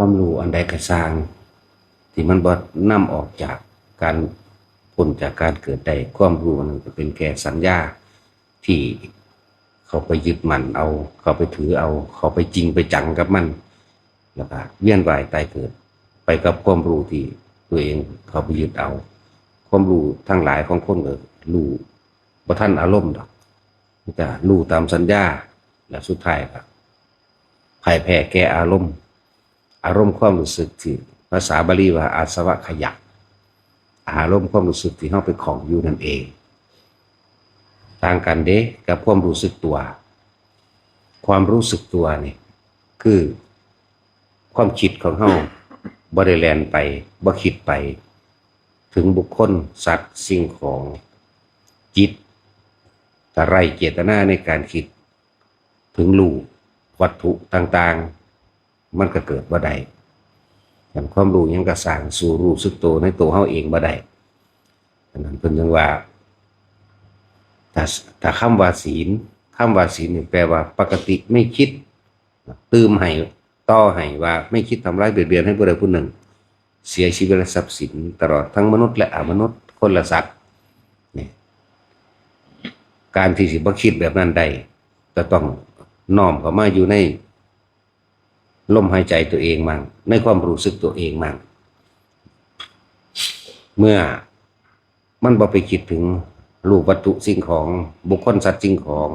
ຄວາມຮູ້ອັນໃດກໍຊ່າງ ທີ່ມັນບໍ່ນຳອອກຈາກການ ພົ້ນຈາກການເກີດໄດ້ ຄວາມຮູ້ອັນນັ້ນກໍເປັນແຄ່ສັນຍາທີ່ເຂົ້າໄປຍຶດໝັ້ນເອົາ, ເຂົ້າໄປຖືເອົາ, ເຂົ້າໄປຈິງໄປຈັງກັບມັນ ແລ້ວກໍວຽນວ່າຍຕາຍເກີດໄປກັບຄວາມຮູ້ທີ່ຕົວເອງເຂົ້າໄປຍຶດເອົາ. ຄວາມຮູ້ທັງຫຼາຍຂອງຄົນກໍຮູ້ບໍ່ທັນອາລົມດອກ, ມີແຕ່ຮູ້ຕາມສັນຍາ ແລະ ສຸດທ້າຍກໍ ພ່າຍແພ້ແກ່ອາລົມ. ອາລົມຄວາມຮູ້ສຶກທີ່ພາສາບາລີວ່າອາສະວະຂະຍະ, ອາລົມຄວາມຮູ້ສຶກທີ່ເຮົາໄປຂ້ອງຢູ່ນັ້ນເອງ. ຕ່າງກັນເດ້ກັບຄວາມຮູ້ສຶກຕົວ. ຄວາມຮູ້ສຶກຕົວນີ້ຄືຄວາມຄິດຂອງເຮົາ ບໍ່ໄດ້ແລ່ນໄປ, ບໍ່ຄິດໄປເຖິງບຸກຄົນ, ສັດ, ສິ່ງຂອງ, ຈິດ, ຖ້າໄຮ້ເຈດຕະນາໃນການຄິດ ເຖິງຮູບວັດຖຸຕ່າງໆ ມັນກໍເກີດບໍ່ໄດ້. ຄັນຄວາມຮູ້ຫຍັງກໍຊ່າງ ສູ້ຮູ້ສຶກໂຕໃນໂຕເຮົາເອງບໍ່ໄດ້. ອັນນັ້ນເພິ່ນຈຶ່ງວ່າ ຖ້າ ຖ້າຄຳວ່າສີນ, ຄຳວ່າສີນນີ້ແປວ່າ ປະກະຕິໄມ່ຄິດ, ຕື່ມໃຫ້, ຕໍ່ໃຫ້ວ່າ ໄມ່ຄິດທຳລາຍບຽດບຽນໃຫ້ຜູ້ໃດຜູ້ໜຶ່ງ ເສຍຊີວິດ ແລະ ຊັບສິນ ຕະຫຼອດທັງມະນຸດ ແລະ ອະມະນຸດ ຄົນ ແລະ ສັດ. ນີ້ ການທີ່ຊິບໍ່ຄິດແບບນັ້ນໄດ້ ກໍຕ້ອງນ້ອມເຂົ້າມາຢູ່ໃນລົມຫາຍໃຈຕົວເອງມັ້ງ, ໃນຄວາມຮູ້ສຶກຕົວເອງມັ້ງ. ເມື່ອ ມັນບໍ່ໄປຄິດເຖິງຮູບວັດຖຸສິ່ງຂອງ, ບຸກຄົນ, ສັດ, ສິ່ງຂອງ,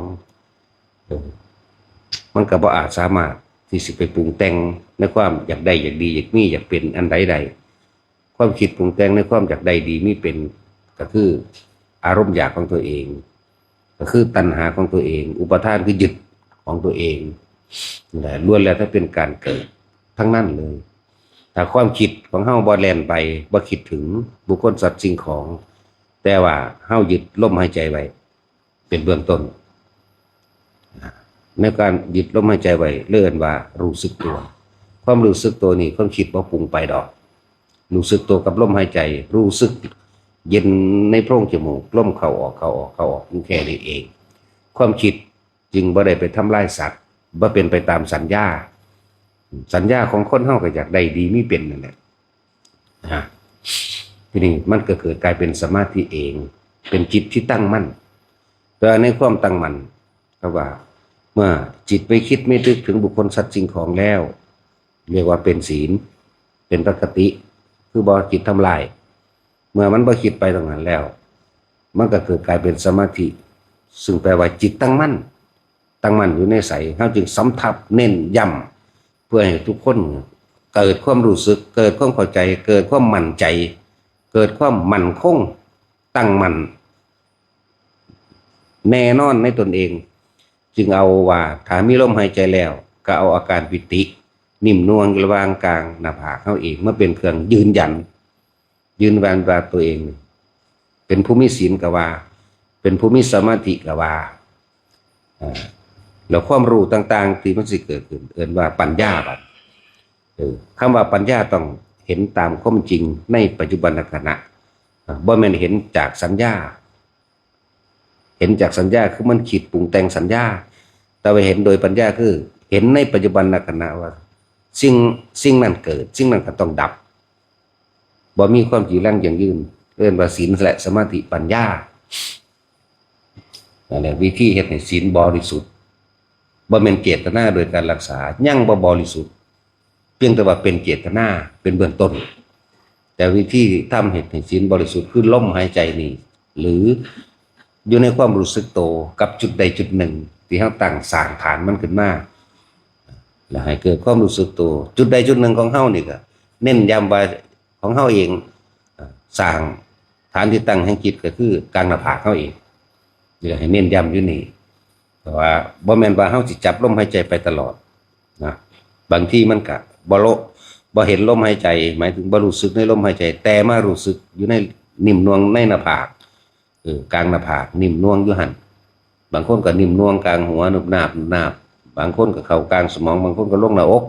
ເອີ ມັນກໍບໍ່ອາດສາມາດທີ່ຊິໄປປຸງແຕ່ງໃນຄວາມຢາກໄດ້, ຢາກດີ, ຢາກມີ, ຢາກເປັນອັນໃດໄດ້. ຄວາມຄິດປຸງແຕ່ງໃນຄວາມຢາກໄດ້, ດີ, ມີ, ເປັນ ກໍຄືອາລົມຢາກຂອງຕົວເອງ. ກໍຄືຕັນຫາຂອງຕົວເອງ, ອຸປາທານຄືຍຶດຂອງຕົວເອງ ນັ້ນແຫຼະ ລ້ວນແລ້ວແຕ່ເປັນການເກີດທັງນັ້ນເລີຍ. ຖ້າຄວາມຄິດຂອງເຮົາບໍ່ແລ່ນໄປ, ບໍ່ຄິດເຖິງບຸກຄົນ, ສັດ, ສິ່ງຂອງ, ແຕ່ວ່າເຮົາຍຶດລົມຫາຍໃຈໄວ້ເປັນເບື້ອງຕົ້ນ, ໃນການຍຶດລົມຫາຍໃຈໄວ້ ເອີ້ນວ່າຮູ້ສຶກຕົວ. ຄວາມຮູ້ສຶກຕົວນີ້ ຄວາມຄິດບໍ່ປຸງໄປດອກ. ຮູ້ສຶກຕົວກັບລົມຫາຍໃຈ, ຮູ້ສຶກເຢັນໃນໂພງຈະມູກ, ລົມເຂົ້າອອກ, ເຂົ້າອອກ, ເຂົ້າອອກ, ຢູ່ແຄ່ນີ້ເອງ. ຄວາມຄິດຈຶ່ງບໍ່ໄດ້ໄປທຳລາຍສັດ, ບໍ່ເປັນໄປຕາມສັນຍາ. ສັນຍາຂອງຄົນເຮົາກໍຢາກໄດ້, ດີ, ມີ, ເປັນ ນັ້ນແຫຼະ. ນະ ທີນີ້ມັນກໍເກີດກາຍເປັນສະມາທິເອງ, ເປັນຈິດທີ່ຕັ້ງໝັ້ນ. ແຕ່ໃນຄວາມຕັ້ງໝັ້ນ ເຂົາວ່າ ເມື່ອຈິດໄປຄິດໄປນຶກເຖິງບຸກຄົນ, ສັດ, ສິ່ງຂອງແລ້ວ ຮຽກວ່າເປັນສີນ, ເປັນປະກະຕິ, ຄືບໍ່ຄິດທຳລາຍ. ເມື່ອມັນບໍ່ຄິດໄປຕາງນັ້ນແລ້ວ ມັນກໍເກີດກາຍເປັນສະມາທິ, ຊຶ່ງແປວ່າຈິດຕັ້ງໝັ້ນ, ຕັ້ງໝັ້ນຢູ່ໃນໃສ. ເຮົາຈຶ່ງສຳທັບເນັ້ນຢ້ຳ ເພື່ອໃຫ້ທຸກຄົນເກີດຄວາມຮູ້ສຶກ, ເກີດຄວາມເຂົ້າໃຈ, ເກີດຄວາມໝັ້ນໃຈ, ເກີດຄວາມໝັ້ນຄົງ, ຕັ້ງໝັ້ນ ແນ່ນອນໃນຕົນເອງ. ຈຶ່ງເອົາວ່າ ຖ້າມີລົມຫາຍໃຈແລ້ວ ກໍເອົາອາການປີຕິ ໜິ່ມນວງຢູ່ລະຫວ່າງກາງໜ້າຜາກເຮົາເອງ ມາເປັນເຄື່ອງຢືນຢັນ, ຢືນຢັນວ່າຕົວເອງເປັນຜູ້ມີສິນກໍວ່າ, ເປັນຜູ້ມີສະມາທິກໍວ່າ, ເອີ ແລ້ວຄວາມຮູ້ຕ່າງໆທີ່ມັນຊິເກີດຂຶ້ນ ເອີ້ນວ່າປັນຍາບັດ. ເອີ ຄຳວ່າປັນຍາຕ້ອງເຫັນຕາມຄວາມຈິງໃນປັດຈຸບັນນະຂະນະ, ບໍ່ແມ່ນເຫັນຈາກສັນຍາ. ເຫັນຈາກສັນຍາຄືມັນຄິດປຸງແຕ່ງສັນຍາ, ແຕ່ວ່າເຫັນໂດຍປັນຍາຄືເຫັນໃນປັດຈຸບັນນະຂະນະວ່າ ສິ່ງ ສິ່ງນັ້ນເກີດ, ສິ່ງນັ້ນກໍຕ້ອງດັບ, ບໍ່ມີຄວາມຈີລັງຢັ້ງຢືນ, ເອີ້ນວ່າສິນ ແລະ ສະມາທິປັນຍາ. ນັ້ນແຫຼະ ວິທີເຮັດໃຫ້ສິນບໍລິສຸດ, ບໍ່ແມ່ນເຈດຕະນາໂດຍການລັກສາ, ຍັງບໍ່ບໍລິສຸດ. ພຽງແຕ່ວ່າເປັນເຈດຕະນາ ເປັນເບື້ອງຕົ້ນ, ແຕ່ວິທີທຳເຮັດໃຫ້ສິນບໍລິສຸດ ຄືລົມຫາຍໃຈນີ້ ຫຼື ຢູ່ໃນຄວາມຮູ້ສຶກໂຕກັບຈຸດໃດຈຸດໜຶ່ງ ທີ່ເຮົາຕັ້ງສ້າງຖານມັນຂຶ້ນມາ ແລ້ວໃຫ້ເກີດຄວາມຮູ້ສຶກໂຕ. ຈຸດໃດຈຸດໜຶ່ງຂອງເຮົານີ້ກໍເນັ້ນຢ້ຳວ່າຂອງເຮົາເອງ, ສ້າງຖານທີ່ຕັ້ງແຫ່ງຈິດກໍຄືກາງໜ້າຜາກເຮົາເອງ. ນີ້ກໍໃຫ້ເນັ້ນຢ້ຳຢູ່ນີ້. ແຕ່ວ່າບໍ່ແມ່ນວ່າເຮົາຊິຈັບລົມຫາຍໃຈໄປຕະຫຼອດນະ, ບາງທີມັນກະບໍ່ໂລະ ບໍ່ເຫັນລົມຫາຍໃຈ, ໝາຍເຖິງບໍ່ຮູ້ສຶກໃນລົມຫາຍໃຈ, ແຕ່ມາຮູ້ສຶກຢູ່ໃນໜິ່ມນວງໃນໜ້າຜາກ, ເອີ ກາງໜ້າຜາກ, ໜິ່ມນວງຢູ່ຫັ້ນ. ບາງຄົນກໍໜິ່ມນວງກາງຫົວ ໜຶບໜາບ ໜຶບໜາບ, ບາງຄົນກໍເຂົ້າກາງສະໝອງ, ບາງຄົນກໍລົງໜ້າອົກ.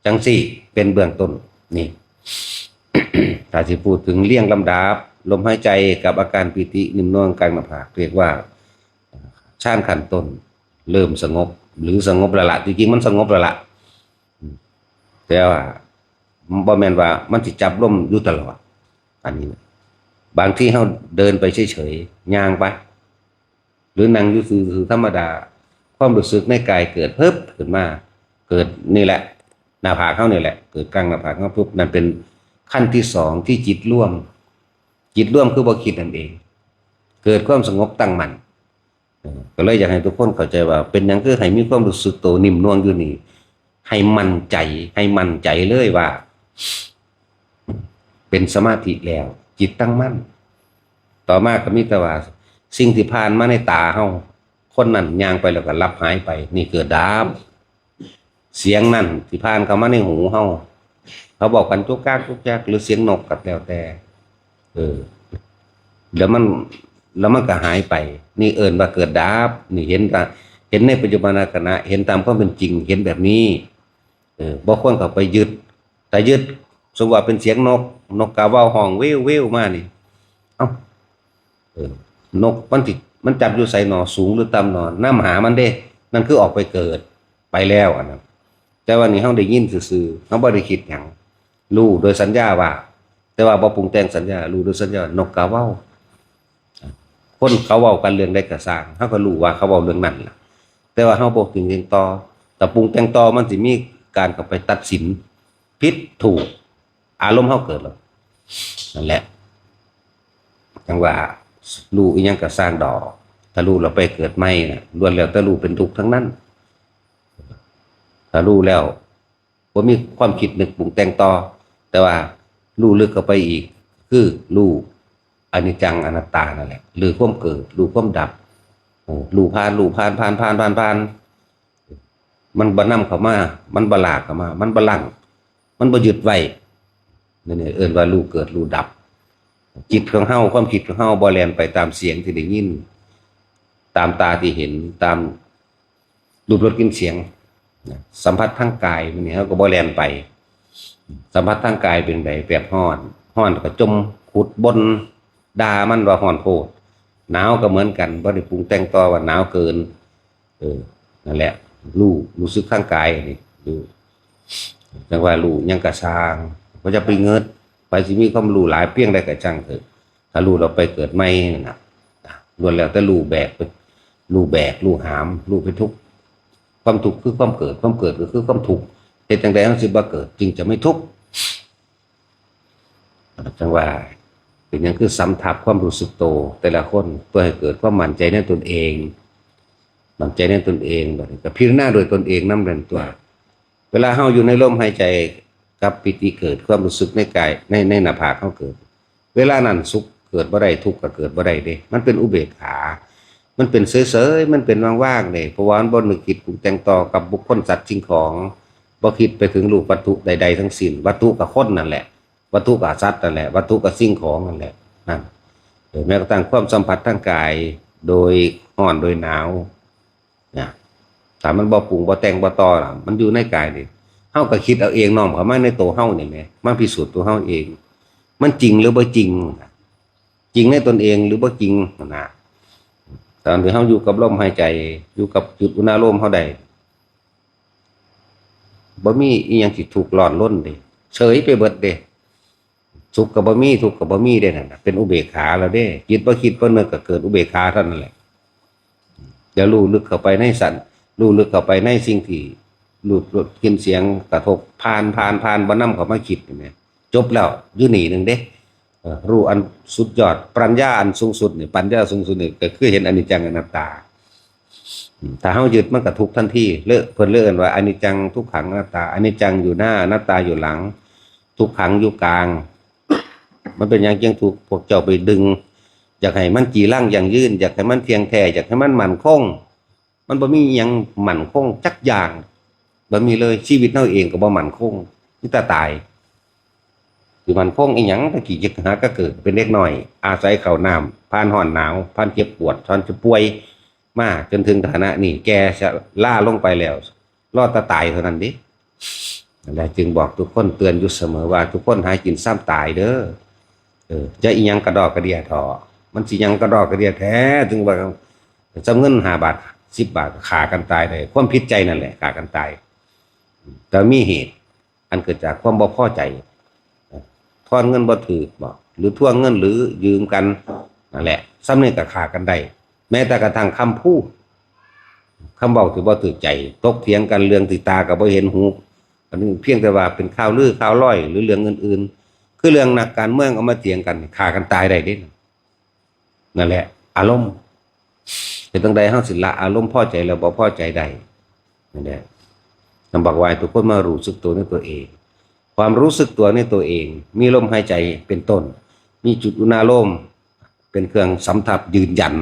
ຈັ່ງຊີ້ເປັນເບື້ອງຕົ້ນນີ້. ຖ້າຊິພູດເຖິງລຽງລຳດັບ ລົມຫາຍໃຈກັບອາການປີຕິໜິ່ມນວງກາງໜ້າຜາກ ຮຽກວ່າຊານຂັ້ນຕົ້ນເລີ່ມສະຫງົບ ຫຼື ສະຫງົບແລ້ວລະ, ທີ່ຈິງມັນສະຫງົບແລ້ວລະ, ແຕ່ວ່າ ບໍ່ແມ່ນວ່າມັນຊິຈັບລົມຢູ່ຕະຫຼອດ. ອັນນີ້ ບາງທີເຮົາເດີນໄປເສີຍໆ ຍ່າງໄປ ຫຼືນັ່ງຢູ່ຊື່ໆ ທຳມະດາ ຄວາມຮູ້ສຶກໃນກາຍເກີດ ເພິບ ຂຶ້ນມາ ເກີດນີ້ແຫຼະ ໜ້າຜາກເຮົານີ້ແຫຼະ ເກີດກາງໜ້າຜາກເຮົາ ປຶບ ນັ້ນເປັນຂັ້ນທີສອງທີ່ຈິດລວມ. ຈິດລວມຄືບໍ່ຄິດນັ້ນເອງ ເກີດຄວາມສະຫງົບຕັ້ງໝັ້ນ. ເອີ ກໍເລີຍຢາກໃຫ້ທຸກຄົນເຂົ້າໃຈວ່າ ເປັນຫຍັງຄືໃຫ້ມີຄວາມຮູ້ສຶກໂຕໜິ່ມໜ່ວງຢູ່ນີ້ ໃຫ້ໝັ້ນໃຈ ໃຫ້ໝັ້ນໃຈເລີຍວ່າ ເປັນສະມາທິແລ້ວ ຈິດຕັ້ງໝັ້ນ. ຕໍ່ມາກໍມີແຕ່ວ່າ ສິ່ງທີ່ຜ່ານມາໃນຕາເຮົາ ຄົນນັ້ນຍ່າງໄປແລ້ວກໍລັບຫາຍໄປ ນີ້ເກີດດັບ. ສຽງນັ້ນທີ່ຜ່ານເຂົ້າມາໃນຫູເຮົາ ເຂົາເວົ້າກັນຈຸກຈັກຈຸກຈັກ ຫຼືສຽງນົກກໍແລ້ວແຕ່ ເອີ ແລ້ວມັນ ແລ້ວມັນກໍຫາຍໄປ ນີ້ເອີ້ນວ່າເກີດດັບ. ນີ້ເຫັນຕາ ເຫັນໃນປັດຈຸບັນນະຂະນະ ເຫັນຕາມຄວາມເປັນຈິງ ເຫັນແບບນີ້. ເອີ ບໍ່ຄວນເຂົ້າໄປຍຶດ ຖ້າຍຶດ ສົມມຸດວ່າເປັນສຽງນົກ ນົກກາເວົ້າຮ້ອງເວວໆມານີ້ ເອົ້າ ເອີ ນົກມັນຊິ ມັນຈັບຢູ່ໃສໜໍ ສູງຫຼືຕ່ຳໜໍ ນຳຫາມັນເດ້ ນັ້ນຄືອອກໄປເກີດ ໄປແລ້ວອັນນັ້ນ. ແຕ່ວ່ານີ້ເຮົາໄດ້ຍິນຊື່ໆ ເຮົາບໍ່ໄດ້ຄິດຫຍັງ ຮູ້ໂດຍສັນຍາວ່າ ແຕ່ວ່າບໍ່ປຸງແຕ່ງສັນຍາ ຮູ້ໂດຍສັນຍາວ່ານົກກາເວົ້າ. ຄົນເຂົາເວົ້າກັນເລື່ອງໃດກໍຊ່າງ ເຮົາກໍຮູ້ວ່າເຂົາເວົ້າເລື່ອງນັ້ນລະ ແຕ່ວ່າເຮົາບໍ່ປຸງແຕ່ງຕໍ່. ຖ້າປຸງແຕ່ງຕໍ່ ມັນຊິມີການເຂົ້າໄປຕັດສິນ ຜິດ ຖືກ ອາລົມເຮົາເກີດແລ້ວ ນັ້ນແຫຼະ. ຈັ່ງວ່າ ຮູ້ອີ່ຫຍັງກໍຊ່າງດອກ ຖ້າຮູ້ແລ້ວໄປເກີດໃໝ່ນະ ລ້ວນແລ້ວແຕ່ຮູ້ເປັນທຸກທັງນັ້ນ. ຖ້າຮູ້ແລ້ວ ບໍ່ມີຄວາມຄິດນຶກປຸງແຕ່ງຕໍ່ ແຕ່ວ່າຮູ້ເລິກເຂົ້າໄປອີກ ຄືຮູ້ອະນິດຈັງອະນັດຕານັ້ນແຫຼະ ຫຼືຄວາມເກີດ ຮູ້ຄວາມດັບ ເອີ ຮູ້ຜ່ານ ຮູ້ຜ່ານ ຜ່ານ ຜ່ານ ຜ່ານ ຜ່ານ ມັນບໍ່ນຳເຂົ້າມາ ມັນບໍ່ລາກເຂົ້າມາ ມັນບໍ່ລັງ ມັນບໍ່ຍຶດໄວ້ ນີ້ເອີ້ນວ່າຮູ້ເກີດ ຮູ້ດັບ. ຈິດຂອງເຮົາ ຄວາມຄິດຂອງເຮົາບໍ່ແລ່ນໄປຕາມສຽງທີ່ໄດ້ຍິນ ຕາມຕາທີ່ເຫັນ ຕາມ ຮູບ ລົດ ກິ່ນ ສຽງນະ ສຳຜັດທາງກາຍ ມື້ນີ້ເຮົາກໍບໍ່ແລ່ນໄປ. ສຳຜັດທາງກາຍເປັນໃດ? ແບບຮ້ອນ ຮ້ອນກໍຈົ່ມ ຂຸດ ບົ່ນ ດ່າມັນວ່າຮ້ອນໂພດ. ໜາວກໍເໝືອນກັນ ບໍ່ໄດ້ປຸງແຕ່ງຕໍ່ວ່າໜາວເກີນ. ເອີ ນັ້ນແຫຼະ ຮູ້ ຮູ້ສຶກທາງກາຍນີ້ ຮູ້ ຈັ່ງວ່າຮູ້ຫຍັງກໍຊ່າງ ບໍ່ຈະໄປເງິດ. ໃຜຊິມີຄວາມຮູ້ຫຼາຍພຽງໃດກໍຊ່າງເຖາະ ຖ້າຮູ້ແລ້ວໄປເກີດໃໝ່ນັ້ນນະ ລ້ວນແລ້ວແຕ່ຮູ້ແບກ ຮູ້ແບກ ຮູ້ຫາມ ຮູ້ເປັນທຸກ. ຄວາມທຸກຄືຄວາມເກີດ ຄວາມເກີດກໍຄືຄວາມທຸກ. ເຮັດຈັ່ງໃດເຮົາຊິບໍ່ເກີດ ຈຶ່ງຈະໄມ່ທຸກ? ຈັ່ງວ່າ ເປັນຫຍັງຄືສຳທັບຄວາມຮູ້ສຶກໂຕແຕ່ລະຄົນ ເພື່ອໃຫ້ເກີດຄວາມໝັ້ນໃຈໃນຕົນເອງ. ໝັ້ນໃຈໃນຕົນເອງ ບາດນີ້ກໍພິຈາລະນາດ້ວຍຕົນເອງນຳນັ້ນຕົວະ. ເວລາເຮົາຢູ່ໃນລົມຫາຍໃຈກັບປີຕິເກີດ ຄວາມຮູ້ສຶກໃນກາຍ ໃນ ໃນໜ້າຜາກເຮົາເກີດ ເວລານັ້ນສຸກເກີດບໍ່ໄດ້ ທຸກກໍເກີດບໍ່ໄດ້ເດ້. ມັນເປັນອຸເບກຂາ ມັນເປັນເສີຍໆ ມັນເປັນວ່າງໆເດ້ ເພາະວ່າມັນບໍ່ນຶກຄິດປຸງແຕ່ງຕໍ່ກັບບຸກຄົນ ສັດ ສິ່ງຂອງ ບໍ່ຄິດໄປເຖິງຮູບວັດຖຸໃດໆທັງສິ້ນ. ວັດຖຸກໍຄົນນັ້ນແຫຼະ ວັດຖຸກໍສັດນັ້ນແຫຼະ ວັດຖຸກໍສິ່ງຂອງນັ້ນແຫຼະ ນັ້ນ ເອີ ແມ້ກະທັ່ງຄວາມສຳຜັດທາງກາຍ ໂດຍຮ້ອນໂດຍໜາວ ນະ ຖ້າມັນບໍ່ປຸງບໍ່ແຕ່ງບໍ່ຕໍ່ລະ ມັນຢູ່ໃນກາຍນີ້ ເຮົາກໍຄິດເອົາເອງນ້ອມເຂົ້າມາໃນໂຕເຮົານີ້ແໝ ມາພິສູດຕົວເຮົາເອງ ມັນຈິງຫຼືບໍ່ຈິງ ຈິງໃນຕົນເອງຫຼືບໍ່ຈິງນະ. ຕອນທີ່ເຮົາຢູ່ກັບລົມຫາຍໃຈ ຢູ່ກັບຈຸດອຸນາໂລມເຮົາໄດ້ ບໍ່ມີອີ່ຫຍັງຊິທຸກຮ້ອນລົນເດ້ ເສີຍໄປເບິດເດ້. ສຸກກໍບໍ່ມີ ທຸກກໍບໍ່ມີເດ້ ນັ້ນນະ ເປັນອຸເບກຂາແລ້ວເດ້. ຈິດບໍ່ຄິດບໍ່ນຶກກໍເກີດອຸເບກຂາເທົ່ານັ້ນແຫຼະ. ຢ່າຮູ້ລຶກເຂົ້າໄປໃນສັນ ຮູ້ລຶກເຂົ້າໄປໃນສິ່ງທີ່ຮູບ ລົດ ກິ່ນ ສຽງກະທົບ ຜ່ານ ຜ່ານ ຜ່ານ ບໍ່ນຳເຂົ້າມາຄິດນີ້ແໝ ຈົບແລ້ວ ຢູ່ນີ້ໜຶ່ງເດ້. ເອີ ຮູ້ອັນສຸດຍອດ ປັນຍາອັນສູງສຸດນີ້ ປັນຍາສູງສຸດນີ້ກໍຄືເຫັນອະນິດຈັງອະນັດຕາ. ອືມ ຖ້າເຮົາຍຶດມັນກໍທຸກທັນທີ ເລີ ເພິ່ນເລີຍເອີ້ນວ່າອະນິດຈັງ ທຸກຂັງ ອະນັດຕາ ອະນິດຈັງຢູ່ໜ້າ ອະນັດຕາຢູ່ຫຼັງ ທຸກຂັງຢູ່ກາງ. ມັນເປັນຫຍັງຈຶ່ງທຸກ? ພວກເຈົ້າໄປດຶງ ຢາກໃຫ້ມັນຈີລັງຢັ້ງຢືນ ຢາກໃຫ້ມັນທ່ຽງແທ້ ຢາກໃຫ້ມັນໝັ້ນຄົງ. ມັນບໍ່ມີຫຍັງໝັ້ນຄົງຈັກຢ່າງ ບໍ່ມີເລີຍ. ຊີວິດເຮົາເອງກໍບໍ່ໝັ້ນຄົງ ມີແຕ່ຕາຍ. ຊິໝັ້ນຄົງອີ່ຫຍັງ? ຕະກີ້ຈະຫາກະເກີດເປັນເດັກນ້ອຍ ອາໄສເຂົ້ານ້ຳ ຜ່ານຮ້ອນໜາວ ຜ່ານເຈັບປວດ ຜ່ານເຈັບປ່ວຍ ມາຈົນເຖິງຖານະນີ້ ແກ່ຊະລາລົງໄປແລ້ວ ລໍແຕ່ຕາຍເທົ່ານັ້ນເດ້. ນັ້ນແຫຼະ ຈຶ່ງບອກທຸກຄົນ ເຕືອນຢູ່ສະເໝີວ່າ ທຸກຄົນຫາກິນຊາມຕາຍເດີ. ເອີ ຈະອີ່ຫຍັງກະດອກກະເດຍເທາະ ມັນຊິຫຍັງກະດອກກະເດຍແທ້ ເຖິງວ່າ ສ່ຳເງິນຫ້າບາດ ສິບບາດ ຂ້າກັນຕາຍໄດ້. ຄວາມຜິດໃຈນັ້ນແຫຼະຂ້າກັນຕາຍ ແຕ່ມີເຫດ. ອັນເກີດຈາກຄວາມບໍ່ພໍໃຈ. ທອນເງິນບໍ່ຖືກບໍ ຫຼືທວງເງິນ ຫຼືຢືມກັນ ນັ້ນແຫຼະ ສ່ຳນີ້ກໍຂ້າກັນໄດ້. ແມ້ແຕ່ກະທັ່ງຄຳພູ ຄຳເວົ້າທີ່ບໍ່ຖືກໃຈ ຕົກຖຽງກັນເລື່ອງທີ່ຕາກໍບໍ່ເຫັນຫູ ອັນນີ້ພຽງແຕ່ວ່າເປັນຂ່າວລືຂ່າວລອຍ ຫຼືເລື່ອງອື່ນໆ ຄືເລື່ອງນັກການເມືອງເອົາມາຖຽງກັນ ຂ້າກັນຕາຍໄດ້ເດ້. ນັ້ນແຫຼະ ອາລົມ ເຮັດຈັ່ງໃດເຮົາຊິລະອາລົມພໍໃຈແລ້ວບໍ່ພໍໃຈໄດ້? ນັ້ນແຫຼະ ນຳບອກວ່າໃຫ້ທຸກຄົນມາຮູ້ສຶກຕົວໃນຕົວເອງ. ຄວາມຮູ້ສຶກຕົວໃນຕົວເອງ ມີລົມຫາຍໃຈເປັນຕົ້ນ ມີຈຸດອຸນາໂລມເປັນເຄື່ອງສຳທັບຢືນຢັນ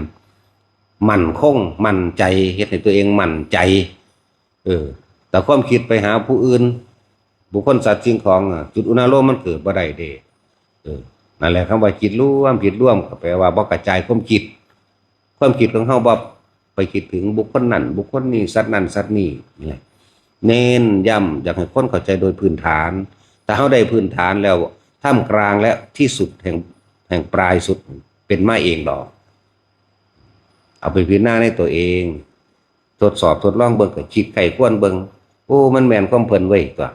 ໝັ້ນຄົງໝັ້ນໃຈ ເຮັດໃຫ້ຕົວເອງໝັ້ນໃຈ. ເອີ ແຕ່ຄວາມຄິດໄປຫາຜູ້ອື່ນ ບຸກຄົນ ສັດ ສິ່ງຂອງ ອະ ຈຸດອຸນາໂລມມັນເກີດບໍ່ໄດ້ເດ້. ເອີ ນັ້ນແຫຼະ ຄຳວ່າຈິດລວມ ຈິດລວມກໍແປວ່າບໍ່ກະຈາຍຄວາມຄິດ. ຄວາມຄິດຂອງເຮົາບໍ່ໄປຄິດເຖິງບຸກຄົນນັ້ນ ບຸກຄົນນີ້ ສັດນັ້ນສັດນີ້. ນີ້ແຫຼະ ເນັ້ນຢ້ຳຢາກໃຫ້ຄົນເຂົ້າໃຈໂດຍພື້ນຖານ. ຖ້າເຮົາໄດ້ພື້ນຖານແລ້ວ ທ່າມກາງ ແລະ ທີ່ສຸດແຫ່ງ ແຫ່ງປາຍສຸດເປັນມາເອງດອກ. ເອົາໄປພິຈາລະນາໃນຕົວເອງ ທົດສອບທົດລອງເບິ່ງ ກໍຄິດໃຄ່ຄວນເບິ່ງ ໂອ້ ມັນແມ່ນຄວາມເພິ່ນເວີຍຕົວະ.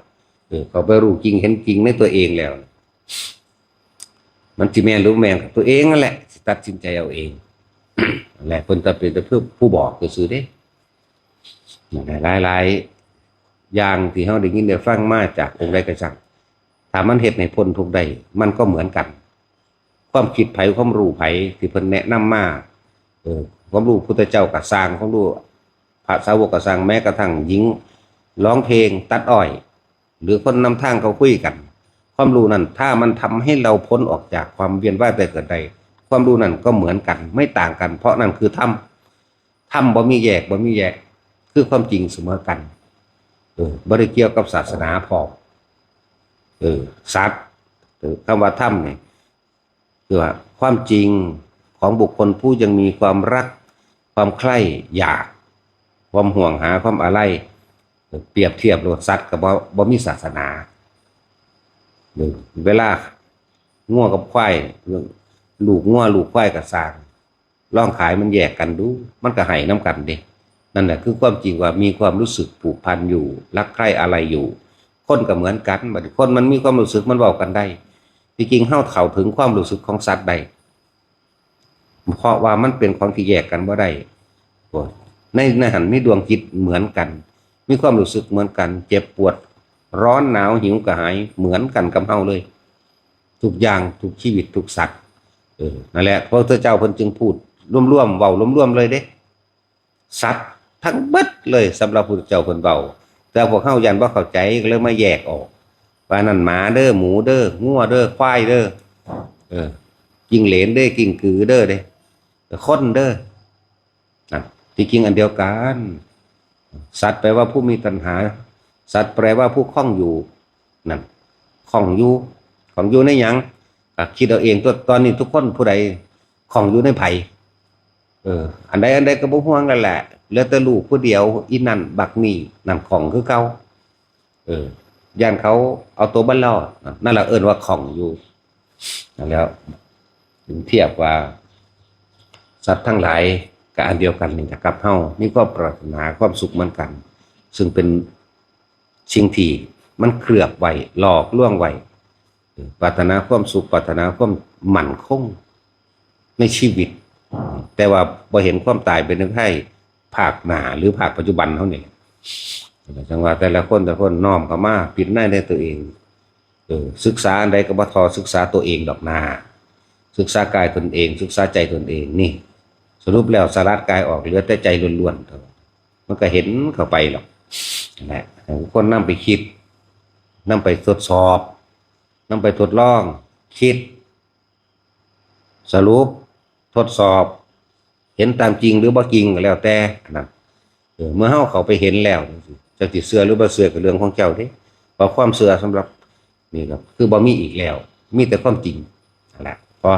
ເອີ ເຂົ້າໄປຮູ້ຈິງເຫັນຈິງໃນຕົວເອງແລ້ວ ມັນຊິແມ່ນຫຼືບໍ່ແມ່ນ ຕົວເອງນັ້ນແຫຼະຊິຕັດສິນໃຈເອົາເອງ. ແລະ ເພິ່ນຈະເປັນແຕ່ຜູ້ບອກຊື່ໆເດ້. ຫຼາຍໆຢ່າງທີ່ເຮົາໄດ້ຍິນໄດ້ຟັງມາຈາກອົງໃດກໍຊ່າງ ຖ້າມັນເຮັດໃຫ້ພົ້ນທຸກໄດ້ ມັນກໍເໝືອນກັນ. ຄວາມຄິດໃຜ ຄວາມຮູ້ໃຜທີ່ເພິ່ນແນະນຳມາ ເອີ ຄວາມຮູ້ພຸດທະເຈົ້າກໍຊ່າງ ຄວາມຮູ້ພະສາວົກກໍຊ່າງ ແມ້ກະທັ່ງຍິງຮ້ອງເພງຕັດອ້ອຍ ຫຼືຄົນນຳທາງເຂົາຄຸຍກັນ ຄວາມຮູ້ນັ້ນ ຖ້າມັນທຳໃຫ້ເຮົາພົ້ນອອກຈາກຄວາມວຽນວ່າຍຕາຍເກີດໄດ້ ຄວາມຮູ້ນັ້ນກໍເໝືອນກັນ ໄມ່ຕ່າງກັນ ເພາະນັ້ນຄືທຳ. ທຳບໍ່ມີແຍກ ບໍ່ມີແຍກ ຄືຄວາມຈິງສະເໝີກັນ. ເອີ ບໍ່ໄດ້ກ່ຽວກັບສາສະໜາພ້ອມ. ເອີ ສັດ ເອີ ຄຳວ່າທຳນີ້ ຄືວ່າຄວາມຈິງຂອງບຸກຄົນຜູ້ຍັງມີຄວາມຮັກ ຄວາມໃຄ ຢາກ ຄວາມຫວງຫາ ຄວາມອາໄລ. ປຽບທຽບໂລດ ສັດກໍບໍ່ ບໍ່ມີສາສະໜາ. ເອີ ເວລາງົວກັບຄວາຍ ລູກງົວລູກຄວາຍກໍຊ່າງ ລອງຂາຍມັນແຍກກັນດູ ມັນກໍໃຫ້ນຳກັນເດ້. ນັ້ນແຫຼະຄືຄວາມຈິງວ່າມີຄວາມຮູ້ສຶກຜູກພັນຢູ່ ຮັກໃຄອາໄລຢູ່. ຄົນກໍເໝືອນກັນ ບັດນີ້ຄົນມັນມີຄວາມຮູ້ສຶກ ມັນເວົ້າກັນໄດ້. ທີ່ຈິງເຮົາເຂົ້າເຖິງຄວາມຮູ້ສຶກຂອງສັດໄດ້ ເພາະວ່າມັນເປັນຂອງທີ່ແຍກກັນບໍ່ໄດ້. ໃນ ໃນຫັ້ນມີດວງຈິດເໝືອນກັນ ມີຄວາມຮູ້ສຶກເໝືອນກັນ ເຈັບປວດ ຮ້ອນໜາວ ຫິວກະຫາຍ ເໝືອນກັນກັບເຮົາເລີຍ ທຸກຢ່າງ ທຸກຊີວິດ ທຸກສັດ. ເອີ ນັ້ນແຫຼະ ພະພຸດທະເຈົ້າເພິ່ນຈຶ່ງພູດລວມໆ ເວົ້າລວມໆເລີຍເດ້ ສັດທັງເບິດເລີຍ ສຳລັບພະພຸດທະເຈົ້າເພິ່ນເວົ້າ. ແຕ່ພວກເຮົາຢ້ານບໍ່ເຂົ້າໃຈ ກໍເລີຍມາແຍກອອກ ວ່ານັ້ນໝາເດີ ໝູເດີ ງົວເດີ ຄວາຍເດີ ເອີ ຈິງເຫຼນເດີ ກິ້ງກືເດີ ເດ້ ຄົນເດີ. ນັ້ນ ທີ່ຈິງອັນດຽວກັນ. ສັດແປວ່າຜູ້ມີຕັນຫາ ສັດແປວ່າຜູ້ຂ້ອງຢູ່. ນັ້ນ ຂ້ອງຢູ່ ຂ້ອງຢູ່ໃນຫຍັງ? ກໍຄິດເອົາເອງຕົວະ. ຕອນນີ້ທຸກຄົນຜູ້ໃດຂ້ອງຢູ່ໃນໃຜ? ເອີ ອັນໃດອັນໃດກໍບໍ່ຫ່ວງແລ້ວແຫຼະ ເຫຼືອແຕ່ລູກຜູ້ດຽວ ອີນັ້ນບັກນີ້ ນັ້ນຂ້ອງຄືເກົ່າ. ເອີ ຢ້ານເຂົາເອົາໂຕບໍ່ລອດ ນັ້ນລະເອີ້ນວ່າຂ້ອງຢູ່. ນັ້ນແລ້ວ ເປັນທຽບວ່າ ສັດທັງຫຼາຍກໍອັນດຽວກັນນີ້ລະກັບເຮົາ ມີຄວາມປາດຖະໜາຄວາມສຸກເໝືອນກັນ ຊຶ່ງເປັນສິ່ງທີ່ມັນເຄື່ອບໄວ້ ຫຼອກລວງໄວ້. ເອີ ປາດຖະໜາຄວາມສຸກ ປາດຖະໜາຄວາມໝັ້ນຄົງໃນຊີວິດ ແຕ່ວ່າບໍ່ເຫັນຄວາມຕາຍເປັນໄພພາກໜ້າ ຫຼື ພາກປັດຈຸບັນເຮົານີ້ແຫຼະ. ຈັ່ງວ່າແຕ່ລະຄົນ ແຕ່ລະຄົນນ້ອມເຂົ້າມາພິຈາລະນາໃນຕົວເອງ. ເອີ ສຶກສາອັນໃດກໍບໍ່ທໍ່ສຶກສາຕົວເອງດອກນາ ສຶກສາກາຍຕົນເອງ ສຶກສາໃຈຕົນເອງ. ນີ້ ສະຫຼຸບແລ້ວສະຫຼາດກາຍອອກ ເຫຼືອແຕ່ໃຈລ້ວນໆ ມັນກໍເຫັນເຂົ້າໄປດອກ. ນັ້ນແຫຼະ ໃຫ້ທຸກຄົນນຳໄປຄິດ ນຳໄປທົດສອບ ນຳໄປທົດລອງຄິດ ສະຫຼຸບ ທົດສອບ ເຫັນຕາມຈິງ ຫຼື ບໍ່ຈິງກໍແລ້ວແຕ່ ອັນນັ້ນ. ເອີ ເມື່ອເຮົາເຂົ້າໄປເຫັນແລ້ວ ເຈົ້າຊິເຊື່ອ ຫຼື ບໍ່ເຊື່ອ ກໍເລື່ອງຂອງເຈົ້າເດ້. ເພາະຄວາມເຊື່ອສຳລັບນີ້ກໍຄືບໍ່ມີອີກແລ້ວ ມີແຕ່ຄວາມຈິງ. ນັ້ນແຫຼະ ພໍ.